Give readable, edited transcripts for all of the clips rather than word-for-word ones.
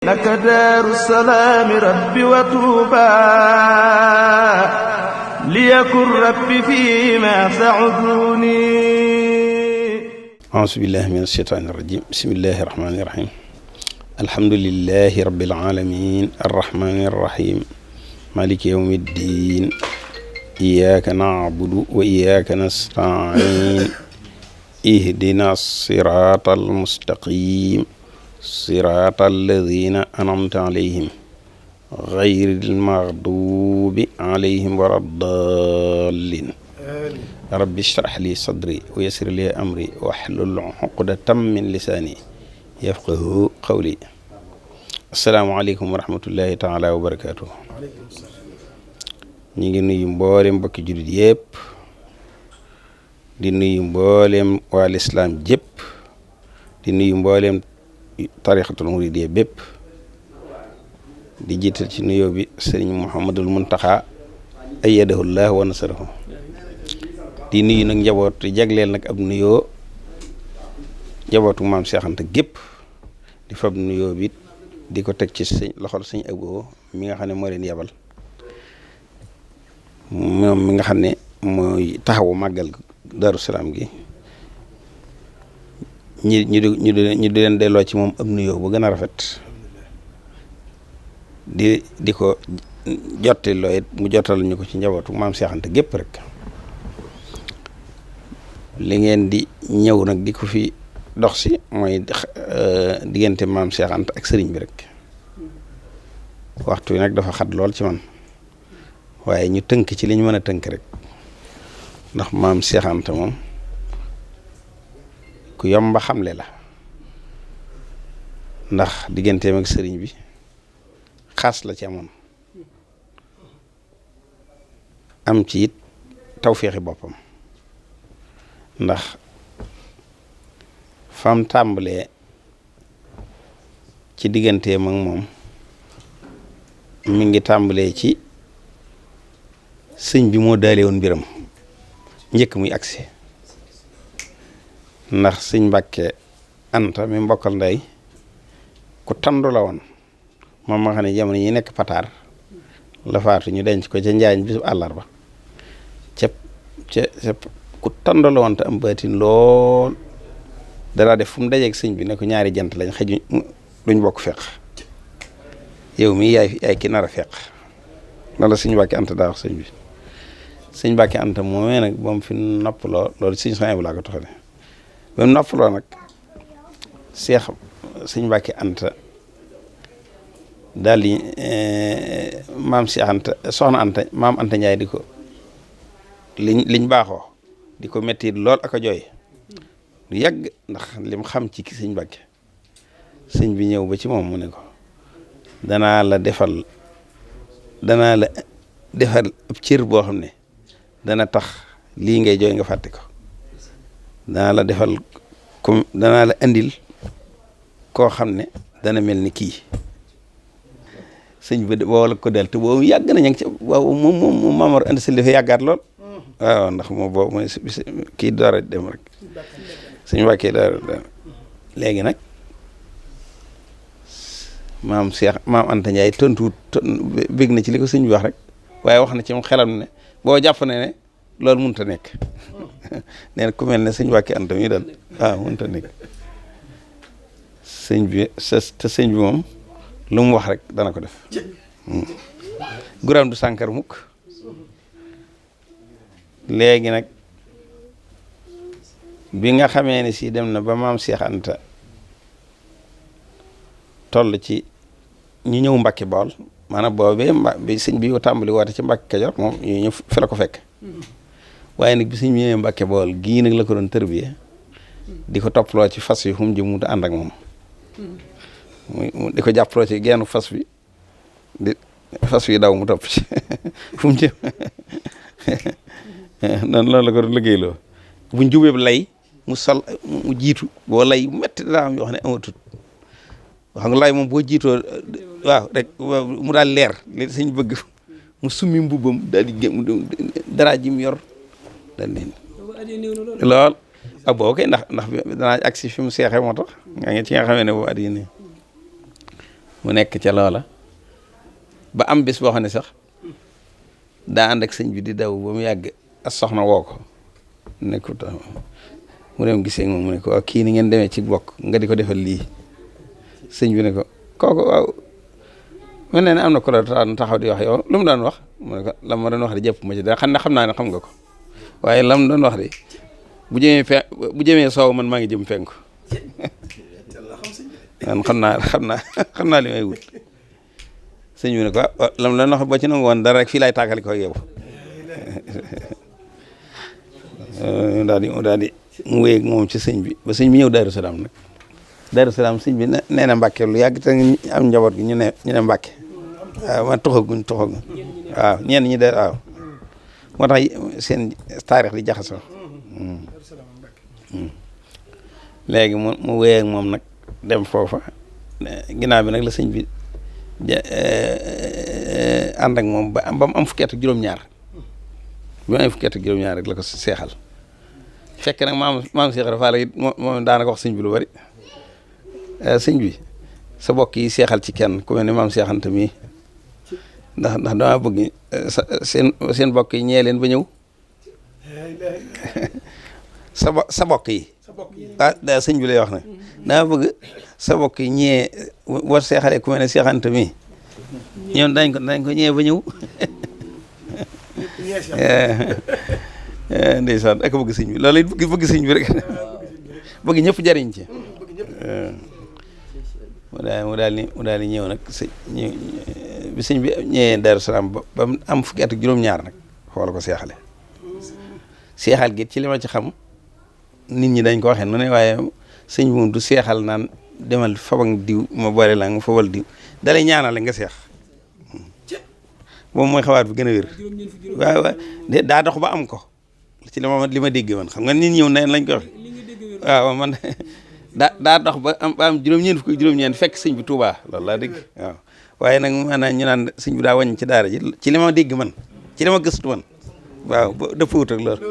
laka daaru salaami rabbi wa tuuba liyakun rabbi fiima sa'uduni. auzu billahi mina shaytaani rajim. bismillahi rahmaani rahim. alhamdulillahi rabbil alamin arrahmaani arrahim maliki yawmi ddin iyyaka na'budu wa iyyaka nasta'in ihdina siratal mustaqim siratal ladhina an'amta alayhim ghayril maghdubi alayhim waladdallin. rabbi shrah li sadri wa yassir li amri wahlul uqdatam min lisani yafqahu qawli. asalaamaaleykum wa rahmatullahi taala wa barakaatu. ñu ngi nuyu mboolem mbokki jullit yëpp di nuyu mboolem waa lislaam jëpp di nuyu mboolem tarixatul muridiyya bépp di jiital ci nuyoo bi sëriñ Muhammadul Muntaxa ayyadahullah wa nasarahu. di nuyu nag njaboot di jagleel nag ab nuyoo njabootu maam Seex Anta gépp di fab nuyoo bi di ko teg ci loxol sëñ Abo mi nga xam ne moo leen yebal moom mi nga xam ne mooy taxawu màggal Daaru Salaam gi ñu di leen delloo ci moom ab nuyoo bu gën a rafet di ko jotti loo it mu jotal ñu ko ci njabootu maam Seex Anta gépp rek. li ngeen di ñëw nag di ko fi dox si mooy diggante maam Seex Anta ak sëriñ bi rek. waxtu wi nag dafa xat lool ci man waaye ñu tënk ci li ñu mën a tënk rek ndax maam Seex Anta moom ku yomba xamle la ndax digganteem ak sëriñ bi xaas la ci amoon am ci it tawféexi boppam ndax fam tàmbalee ci digganteem ak moom mi ngi tàmbalee ci sëñ bi moo daale woon mbiram njëkk muy agsi ndax sëñ Mbàkke Anta mi mbokkal ndey ku tandu la woon moom ma xam ne jamono yi nekk pataar la faatu ñu denc ko ca njaañ bisu àllarba ca ku tandu la woon te am baatin lool dara def fu mu dajeeg sëñ bi ne ko ñaari jant lañ xëju duñ bokk feq yow mii yaay ki nar a feq loolu sëñ Mbàkke Anta daa wax sëñ bi. sëñ Mbàkke Anta moomee nag ba mu fi noppaloo loolu sëñ soxna bu laa ko taxale ba mu noppaloo nag sëñ Mbàkke Anta daal di maam Seex Anta soxna Anta maam Anta Njaay di ko liñ baaxoo di ko metti lool ak a jooy lu yàgg ndax lim xam ci sëñ Mbàkke sëñ bi ñëw ba ci moom mu ne ko danaa la defal ab cër boo xam ne dana tax lii ngay jooy nga fàtte ko danaa la defal comme danaa la andil koo xam ne dana mel ni kii sëñ bi boo la ko del te boobu yàgg na ña ngi ci waaw moom Maamor Anta Sali dafa yàggaat lool waaw ndax moom boobu mooy kii door a dem rek sëñ Mbàkke door léegi nag maam Anta Ndiaye tontuwut bég na ci li ko sëñ bi wax rek waaye wax na ci moom xelam ne boo jàpp ne loolu mënut a nekk nee na ku mel ne sëñ Mbàkke Anta mi daal waaw mënut a nekk sëñ bi te sëñ bi moom lu mu wax rek dana ko def guram du sànkar mukk léegi nag bi nga xamee ne si dem na ba maam Seex Anta toll ci ñu ñëw Mbàkke Bawol maanaam boobee bi sëñ bi tàmbali woote ci Mbàkke Kajoor moom ñu ñëw fi la ko fekk waaye nag bi sëñ bi ñëwee Mbàkke Bawol gii nag la ko doon tërbiye di ko topploo ci fas yi fu mu jëm mu ànd ak moom di ko jàppaloo ci genn fas bi di fas wi daw mu topp ci fu mu jëm noonu loolu la ko doon liggéeyloo buñ jubee lay mu sol mu jiitu boo lay metti daa am yoo xam ne amatut wax nga lay moom boo jiitoo waaw rek mu daal leer li sëñ bëgg mu summi mbubbam daal di gém dara ji mu yor daal leen lool ak boobu kay ndax danaa agsi fi mu seexee moo tax nga ngi ci nga xamee ne boobu addi nii mu nekk ca loola ba am bis boo xam ne sax daa ànd ak sëñ bi di daw ba mu yàgg as soxna woo ko ne ko mu dem gisee moom mu ne ko waaw kii ni ngeen demee ci bokk nga di ko defal lii sëñ bi ne ko kooku waaw mel ne am na ko la taxaw di wax yow lu mu doon wax mu ne ko la ma doon wax de jëpp ma ci dara xam naa ne xam nga ko waaye lam doon wax de bu jëmee soow man maa ngi jëm penku man xam naa li may wut sëñ bi ne ko lam doon wax boo ci nangu woon dara rek fii laay tàkkali ko yow daal di mu wéy moom ci sëñ bi ba sëñ bi ñëw Daaru Salaam nag Daaru Salaam sëñ bi nee na Mbàkke lu yàgg te am njaboot gi ñu ne Mbàkke waaw man toxaguñ waaw ñenn ñi de waaw moo tax seen taarix di jaxasoo léegi mu wéy ak moom nag dem foofa ginnaaw bi nag la sëñ bi ànd ak moom ba mu am fukki at ak juróom-ñaar bi mu am fukki at ak juróom-ñaar rek la ko seexal fekk nag maam Cheikh Rafa it moom daanaka wax sëñ bi lu bari sëñ bi sa bokk yi seexal ci kenn ku mel ne maam Cheikh Anta mii ndax dama bëgg seen bokk yi ñee leen ba ñëw sa bokk yi da sëñ bi lay wax ne dama bëgg sa bokk yi ñee boo seexalee ku mel ne Cheikh Anta mii ñoom dañ ko ñee ba ñëw ndeysaan ak bëgg sëñ bi loolu it bëgg sëñ bi rek bëgg ñëpp jariñ ci mu daal di ñëw nag bi sëñ bi ñëwee Daaru Salaam ba mu am fukki at ak juróom-ñaar nag xoola ko seexale seexal gi ci li ma ci xam nit ñi dañ ko waxee nu ne waaye sëñ bi moom du seexal naan demal fabak diw ma boole la nga fabal diw dalay ñaanale nga seex moom mooy xawaat bi gën a wér waaw daa dox ba am ko ci li ma dégg man xam nga nit ñëw na lañ ko wax waaw man daa dox ba am juróom-ñeent fukki juróom-ñeent fekk sëñ bi Tuubaa loolu laa dégg waaw waaye nag maanaam ñu naan sëñ bi daa wàññi ci daara ji ci li ma dégg man ci li ma gëstu man waaw ba dëpp wut ak loolu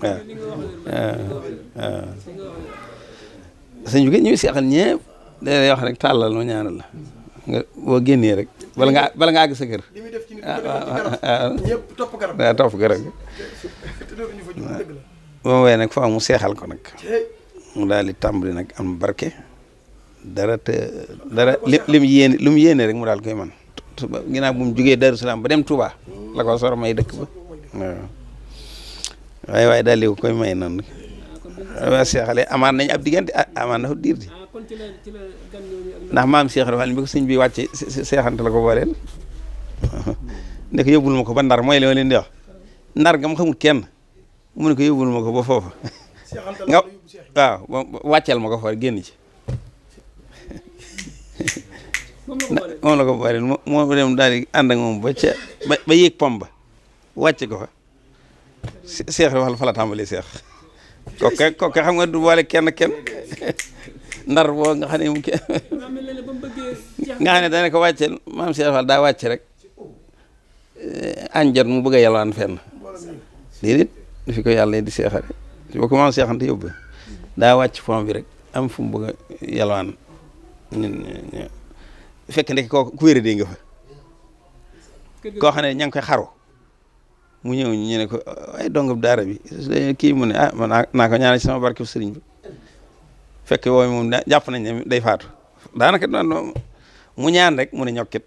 waaw sëñ bi ñuy seexal ñëpp day wax rek tàllal ma ñaanal la nga boo génnee rek bala nga àgg sa kër waaw topp garab ba mu wee nag faaw mu seexal ko nag mu daal di tàmbali nag am barke dara lu mu yéene rek mu daal koy man ginnaaw bu mu jógee Daaru Salaam ba dem Touba la ko sor may dëkk ba waaw waaye daal di ko koy may noonu waaw seexale amaan nañ ab diggante amaan na fa diir di ndax maam Cheikh Rafal bi ko sëñ bi wàcce seexante la ko booleel ndek yóbbul ma ko ba Ndar mooy li ma leen di wax Ndar nga mu xamul kenn mu ne ko yóbbul ma ko ba foofa nga waaw wàcceel ma ko fa génn ci moom la ko booleel moo dem daal di ànd ak moom ba yéeg pom ba wàcce ko fa Cheikh Rafal fa la tàmbalee Cheikh kooke xam nga du boole kenn Ndar boo nga xam ne mu kenn nga xam ne dana ko wàcceel maam Cheikh Fall daa wàcc rek añ jot mu bëgg a yalwaan fenn déedéet fi ko yàlla di seexale boo ko maam seexante yóbbu daa wàcc fond bi rek am fu mu bëgg a yalwaan fekk ndek koo ku wéra dee nga fa koo xam ne ña ngi koy xaru mu ñëw ñu ne ko ay dongab daara bi kii mu ne man naa ko ñaanal ci sama barke sëriñ bi fekk wooyu moom jàpp nañ ne day faatu daanaka mu ñaan rek mu ne ñokkit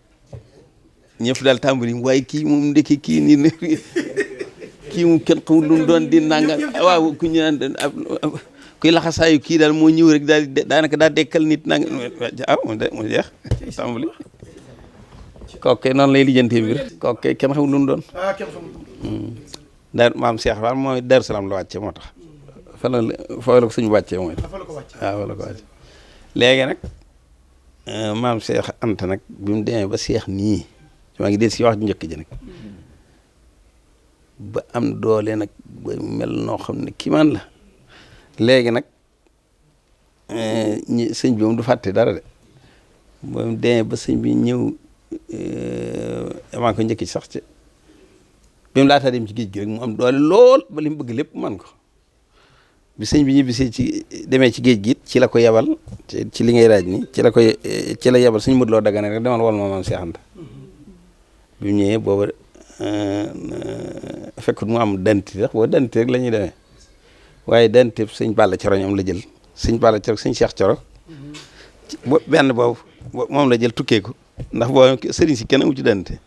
ñëpp daal tàmbali waaye kii moom ndekki kii nii kii moom kenn xamul lu mu doon di nanga waaw ku ñu naan kuy laxasaayu kii daal moo ñëw rek daal daanaka daa dekkal nit nanga mu jeex tàmbali kooku noonu lay lijjantee mbir kooku kenn xamul lu mu doon daal maam Cheikh Fall mooy Daaru Salaam la wàcce moo tax foofu la ko suñu wàccee mooy waaw la ko wàcce léegi nag maam Cheikh Anta nag bi mu demee ba Cheikh nii maa ngi del si wax ju njëkk ji nag ba am doole nag ba mel noo xam ne kii man la léegi nag sëñ bi moom du fàtte dara de ba mu demee ba sëñ bi ñëw maa ko njëkk ci sax ci bi mu laataa dem ci géej gi rek mu am doole lool ba li mu bëgg lépp man ko bi sëñ bi ñibbisee ci demee ci géej gi ci la ko yebal ci li ngay raaj ni ci la yebal suñ Modou Lo Dagana rek demal wal ma maam Cheikh Anta bi mu ñëwee booba fekkut mu am danti sax boo danti rek la ñuy demee waaye danti sëñ Balla Coro ñoom la jël sëñ Balla Coro sëñ Cheikh Coro benn boobu moom la jël tukkee ko ndax boo sëriñ si kenn amu ci danti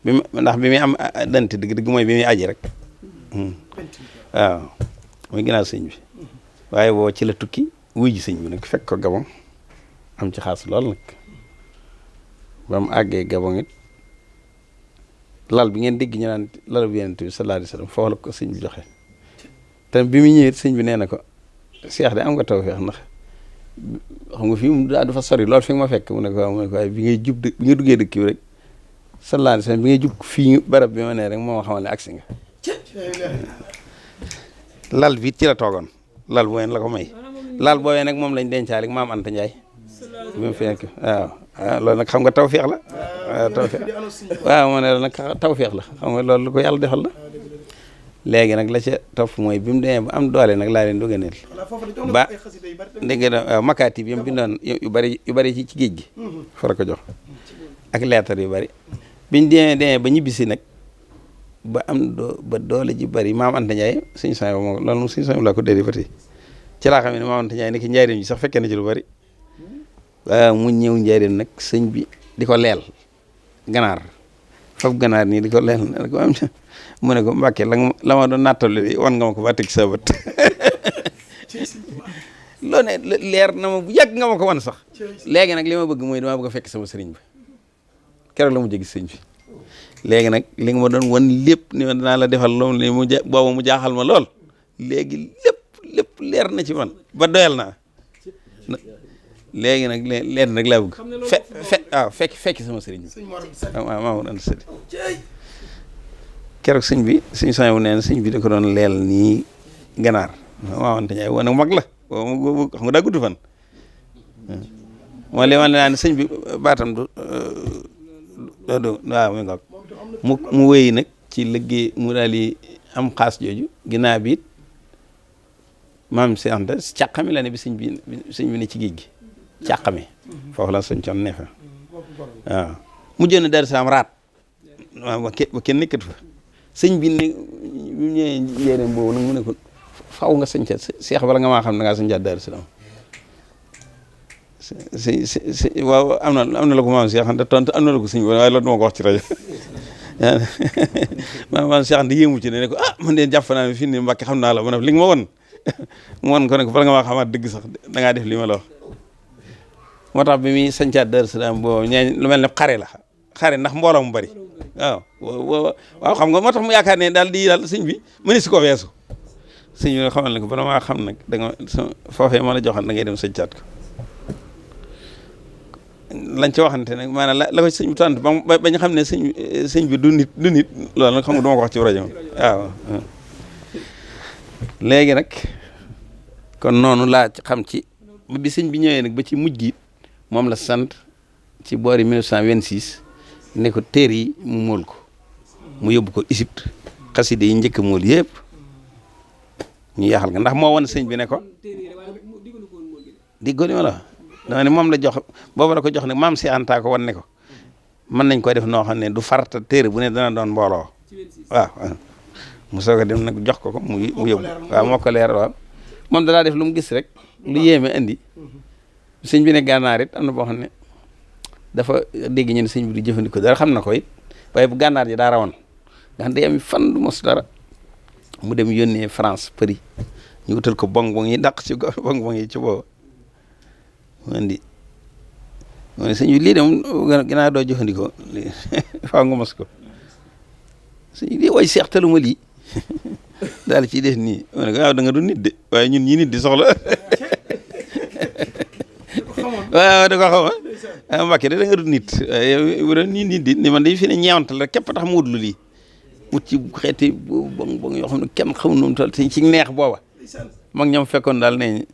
ndax bi muy am danti dëgg mooy bi muy aji rek waaw mooy ginnaaw sëñ bi waaye boo ci la tukki wuy ji sëñ bi nag fekk ko Gabon am ci xaas lool nag ba mu àggee Gabon it lal bi ngeen dégg ñu naan lal bi Yonent bi sallallahu alayhi wasallam foofu la ko sëñ bi joxe te bi mu ñëwee sëñ bi nee na ko Cheikh de am nga tawfeex ndax xam nga fii mu dafa sori lool fi nga ma fekk mu ne ko waaye bi ngay jub bi nga duggee dëkk bi rek sallallahu alayhi wasallam bi ngay jub fii barab bi ma nee rek moo ma xamal ne agsi nga lal bi ci la toogoon lal bu la ko may lal boobee nag moom lañ dencaale maam Anta Ndiaye bi mu fekk waaw loolu nag xam nga tawfeex la waaw tawfeex waaw moo ne la nag tawfeex la xam nga loolu lu ko yàlla defal la léegi nag la ca topp mooy bi mu demee ba am doole nag laa leen doganeel ba dégg nga makaati bi yam bindoon yu bari ci géej gi fa la ko jox ak leetar yu bari biñ demee ba ñibbisi nag ba am ba doole ji bari maam Anta Ndiaye suñu sang moom loolu moom suñu sang laa ko déedéet ba tey ci laa xam ne maam Anta Ndiaye nekk njaareem ji sax fekkee na ci lu bari waaw mu ñëw njaareem nag sëñ bi di ko leel ganaar foofu ganaar nii di ko leel ne ko am mu ne ko Mbàkke la ma doon nattale wan nga ma ko ba teg sa bët loo ne leer na ma bu yàgg nga ma ko wan sax léegi nag li ma bëgg mooy damaa bëgg a fekk sama sëriñ bi keroog la mu jegi sëñ bi léegi nag li nga ma doon wan lépp ni ma danaa la defal loolu li mu booba mu jaaxal ma lool léegi lépp leer na ci man ba doyal naa léegi nag leer nag laa bëgg fekk sama sëriñ bi waaw maa ngi sëriñ keroog sëñ bi suñu soñ wu neen sëñ bi da ko doon leel nii ganaar maa wante ñaay wane mag la boobu xam nga daa gudd fan moo li wane naa ne sëñ bi baatam du waaw mi nga mu wéy nag ci liggéey mu daal di am xaas jooju ginnaaw bi it maam si anta càqami la ne bi sëñ bi ne ci géej gi càqami foofu la sëñ coon ne fa waaw mujjoon na Daaru Salaam raat waaw ba kenn nekkatu fa sëñ bi ne ñu ñëwee njéeréem boobu nag mu ne ko faw nga sëñcat seex bala nga maa xam ne ngaa sëñcat Daaru Salaam waaw am na la ko maam Cheikh Anta tontu am na la ko sëñ bi waaye loolu duma ko wax ci rajo maam Cheikh Anta yéemu ci ne ko man de jàpp naa ne fii nii Mbàkke xam naa la ma ne li nga ma won mu won ko ne ko bala nga maa xamaat dëgg sax da ngaa def li ma la wax moo tax bi muy sëñcat Daaru Salaam boobu ñee lu mel ne xare ndax mbooloo mu bari waaw xam nga moo tax mu yaakaar ne daal sëñ bi mëni si ko weesu sëñ bi xamal ne ko bala maa xam nag da nga foofee ma la joxoon da ngay dem sëñcaat ko lañ ci waxante nag maanaam la ko sëñ bi tontu ba ñu xam ne sëñ bi du nit loolu nag xam nga du ma ko wax ci rajo waaw léegi nag kon noonu laa ci xam ci bi sëñ bi ñëwee nag ba ci mujj gi moom la sant ci boori 1926 ne ko téere yi mu móol ko mu yóbbu ko Égypte xaside yi njëkk móol yëpp ñu yaxal nga ndax moo woon sëñ bi ne ko diggo li ma la dama ne moom la jox boobu la ko jox ne maam si Anta ko wan ne ko mën nañ koy def noo xam ne du farata téere bu ne dana doon mbooloo waaw mu soog a dem nag jox ko mu yóbbu waaw moo ko leer waaw moom danaa def lu mu gis rek lu yéeme indi sëñ bi ne gànnaar it am na boo xam ne dafa dégg ñu ne sëñ bi du jëfandikoo dara xam na ko it waaye bu gànnaar ji daa rawoon nga xam day am fan du mos dara mu dem yónnee France Paris ñu utal ko bong-bong yi dàq ci bong-bong yi ci boobu mu indi mu ne sëñ bi lii de moom ginnaaw doo jëfandikoo faaw nga mos ko sëñ bi lii way seex taluma lii daal ciy def nii mu ne ko waaw da nga du nit de waaye ñun ñi nit di soxla waaw da ko xaw a Mbàkke de da nga du nit yow nii nit di ni man day fi ne ñeewantal rek képp tax mu wut lu lii wut ci xeeti bong bong yoo xam ne kenn xamul nu mu toll ci neex booba mag ñoom fekkoon daal ne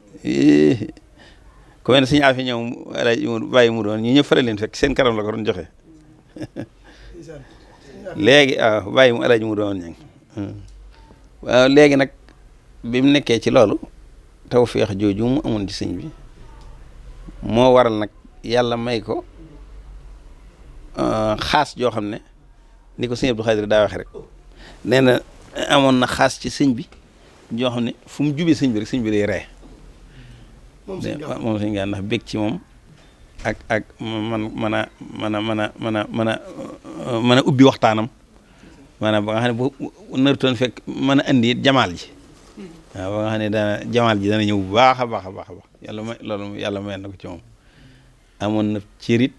ku mel ne suñu affaire ñëw Alaaji bàyyi mu doon ñu ñëpp fële leen fekk seen kanam la ko doon joxe léegi bàyyi mu Alaaji mu doon ñang waaw léegi nag bi mu nekkee ci loolu tawféex jooju mu amoon ci sëñ bi moo waral nag yàlla may ko xaas joo xam ne ni ko sëñ Abdou Khadir daa waxe rek nee na amoon na xaas ci sëñ bi joo xam ne fu mu jubee sëñ bi rek sëñ bi day ree moom sëñ Gaawaan ndax bég ci moom ak mën a ubbi waxtaanam maanaam ba nga xam ne bu nartoon fekk mën a andi jamaal ji waaw ba nga xam ne dana jamaal ji dana ñëw bu baax a baax a baax a baax yàlla may loolu yàlla may na ko ci moom amoon na cërit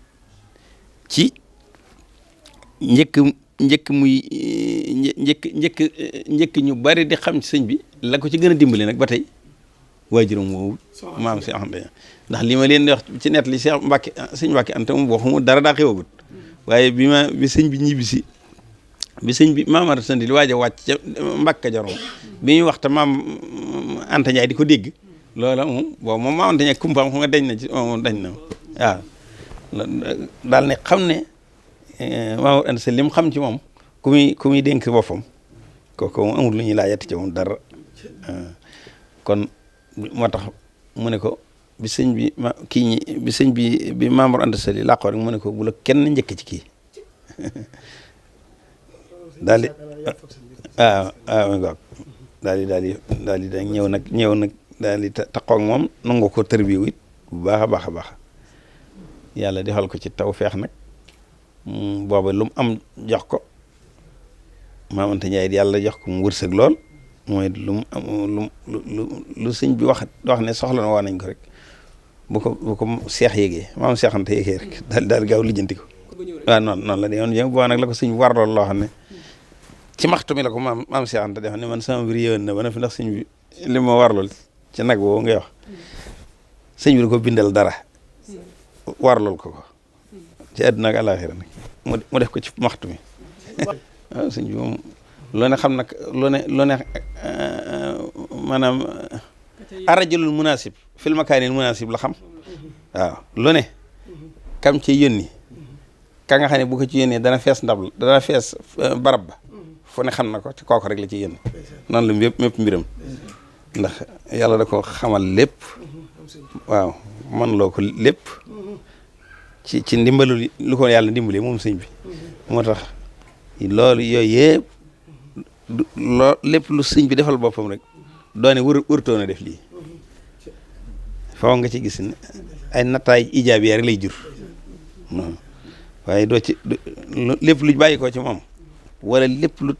ci njëkk ñu bari di xam ci sëñ bi la ko ci gën a dimbali nag ba tey waajuram woowu maam si axam ndax li ma leen di wax ci net li Cheikh Mbacke sëñ Mbacke Anta moom waxuma dara daa xewagut waaye bi sëñ bi ñibbisi bi sëñ bi maam Anta Sandi li waaj a wàcc ca Mbacke Kajoor bi ñuy wax te maam Anta Ndiaye di ko dégg loola moom boobu moom maam Anta Ndiaye kumpaam xam nga dañ na ci moom dañ na waaw daal ne xam ne maam Anta Sandi li mu xam ci moom ku muy dénk boppam kooku moom amul lu ñuy laajati ci moom dara kon moo tax mu ne ko bi sëñ bi bi sëñ bi Maam Mor Anta Sali làqoo rek mu ne ko bu la kenn njëkk ci kii daal di waaw daal di ñëw nag daal di taxaw ak moom nangu ko tërbiwu it bu baax a baax a baax yàlla defal ko ci tawfeex nag booba lu mu am jox ko Maam Anta Njaay yàlla jox ko mu wërsëg lool mooy lu sëñ bi wax ne soxla na waa nañ ko rek bu ko seex yéegee maam seexante yéegee rek daal gaaw lijjanti ko waaw noonu la de yoon jëm boo nag la ko sëñ war lool loo xam ne ci maxtu mi la ko maam seexante def ne man sama mbir yéwén na ba na fi ndax sëñ bi li ma war lool ci nag woowu ngay wax sëñ bi da ko bindal dara war lool ko ci àdduna ak àllaaxira nag mu def ko ci maxtu mi waaw sëñ bi moom loo ne xam nag loo ne maanaam arajulul munasib fil makaanil munasib la xam waaw lu ne kam ci yónni ka nga xam ne bu ko ci yónnee dana fees ndab dana fees barab ba fu ne xam na ko te kooku rek la ci yónni noonu la mépp mbiram ndax yàlla da ko xamal lépp waaw man loo ko lépp ci ndimbalu lu ko yàlla dimbalee moom sëñ bi moo tax loolu yooyu yëpp lépp lu sëñ bi defal boppam rek doone wërtoon a def lii faw nga ci gis ne ay nattaay ijaab yi rek lay jur waaye doo ci lépp lu bàyyi ko ci moom wala lépp lu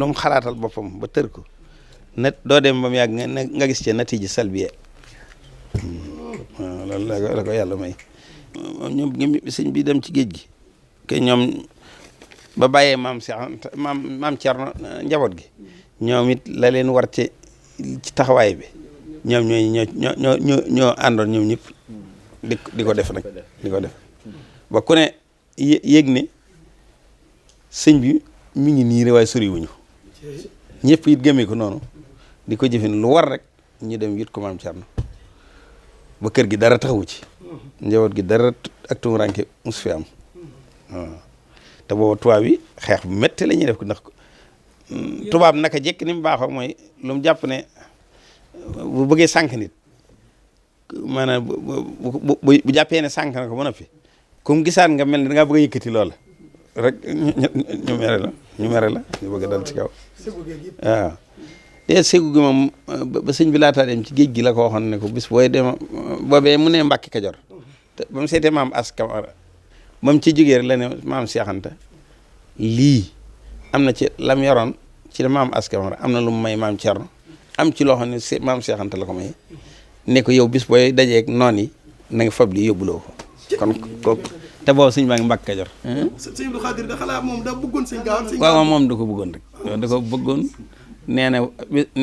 mu xalaatal boppam ba tër ko doo dem ba mu yàgg nga gis ci natiija salbiya waaw loolu la ko yàlla may ñoom sëñ bi dem ci géej gi ke ñoom ba bàyyee maam Cheikh maam Thierno njaboot gi ñoom it la leen war ci taxawaay bi ñoom ñoo àndoon ñoom ñëpp di ko def nag di ko def ba ku ne yéeg ne sëñ bi mi ngi nii rek waaye soriwuñu ñëpp it gëmee ko noonu di ko jëfin lu war rek ñu dem yit ko maam Thierno ba kër gi dara taxawu ci njaboot gi dara ak tumuranke mus fi am waaw te booba tubaab yi xeex bu métti la ñuy def ko ndax tubaab naka jekk ni mu baaxoo mooy lu mu jàpp ne bu bëggee sànq nit maanaam bu jàppee ne sànq na ko ba noppi comme gisaan nga mel ne da ngaa bëgg a yëkkati loola rek ñu mere la ñu bëgg a dal ci kaw waaw te ségu gi moom ba sëñ bi laataa dem ci géej gi la ko waxoon ne ko bis booy dem boobee mu ne Mbàkke Kajoor te ba mu seetee maam As Kamara ba mu ci jógee rek la ne maam Cheikh Anta lii am na ci lam yoroon ci maam As Kamara am na lu mu may maam Thierno am ci loo xam ne maam Cheikh Anta la ko may ne ko yow bis booy dajeeg noon yi na nga fab lii yóbbuloo ko kon kooku te boobu sëñ baa ngi Mbàkke Kajoor. sëñ Abdou Khadir da xalaat moom da bëggoon sëñ Gaawaan. waaw moom da ko bëggoon rek da ko bëggoon nee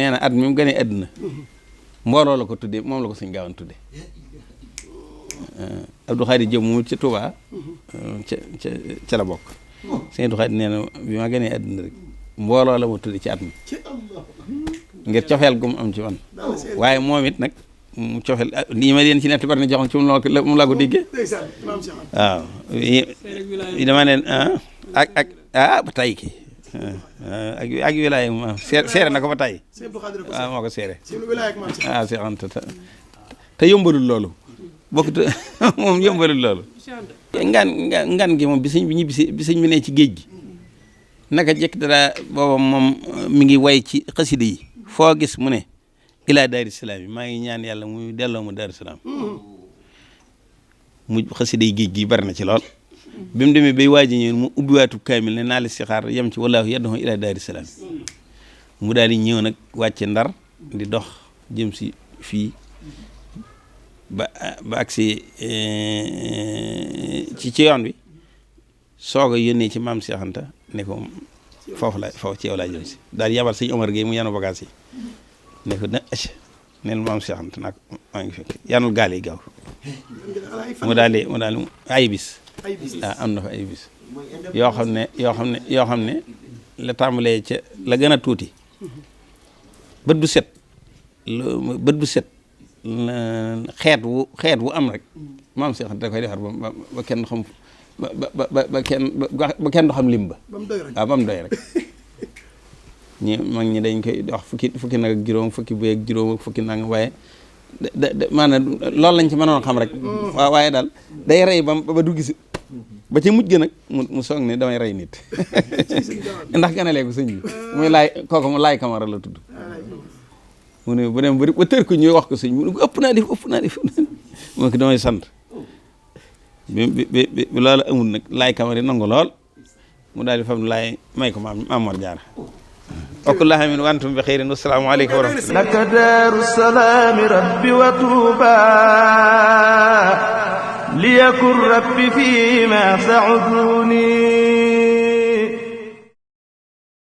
na at mi mu gënee àddina mbooloo la ko tuddee moom la ko sëñ Gaawaan tuddee Abdou Khadir Diop mu ci Touba ca la bokk sëñ Abdou Khadir nee na bi ma gënee àddina rek mbooloo la ma tuddee ci at mi ngir cofeel gu mu am ci man waaye moom it nag mu cofeel lii ma leen ci nett bari na joxoon ci mu laa ko déggee waaw dama leen ak ba tay ki ak wilaaya moom seere na ko ba tey Sëñ Abdou Khadir ko waaw moo ko seere seen wilaaya ak maam Cheikh waaw Cheikh Anta te yombalul loolu bokkut moom yombalul loolu ngan gi moom bi sëñ bi ñibbisi bi sëñ bi ne ci géej gi naka jekk dara booba moom mi ngi way ci xasida yi foo gis mu ne ilaa Daaru Salaam yi maa ngi ñaan yàlla muy delloo mu Daaru Salaam mu xasida yi géej gi bari na ci lool bi mu demee bay waaji ñëw mu ubbiwaatu kaamil ne naa li si xaar yem ci wallaahu yad'u ilaa Daaru Salaam mu daal di ñëw nag wàcce Ndar di dox jëm si fii ba agsi ci yoon bi soog a yónnee ci maam Cheikh Anta ne ko foofu ci yow laa jëm si daal yabal sëñ Omar Gueye mu yanu bagage yi ne ko na ac neen maam Cheikh Anta nag maa ngi fekk yanul gaal yi gaaw mu daal di ay bis am na fa ay bis yoo xam ne la tàmbalee ca la gën a tuuti bët bu set xeet wu am rek maam Cheikh Anta da koy defar ba kenn xam ba kenn du xam lim ba waaw ba mu doy rek mag ñi dañ koy wax fukki nag ak juróom fukki bu ak juróom ak fukki nang waaye maanaam loolu lañ ci mënoon xam rek waaye daal day rey ba du gis ba ci mujj ga nag mu soog ne damay rey nit ndax ganaleeku sëñ bi muy kooku mu laay Camara la tudd mu ne bu dem ba tër ko ñuy wax ko sëñ mu ne ko ëpp naa def moo ko damay sant bi loolu amul nag laay Camara nangu lool mu daal di fam laay may ko Maam Mor Jaara wakullahi min wa antum bi xeyrin wassalaamu aleykum wa rahmatulah laka daaru salaami rabbi wa tuuba liyakun rabbi fi ma sauduni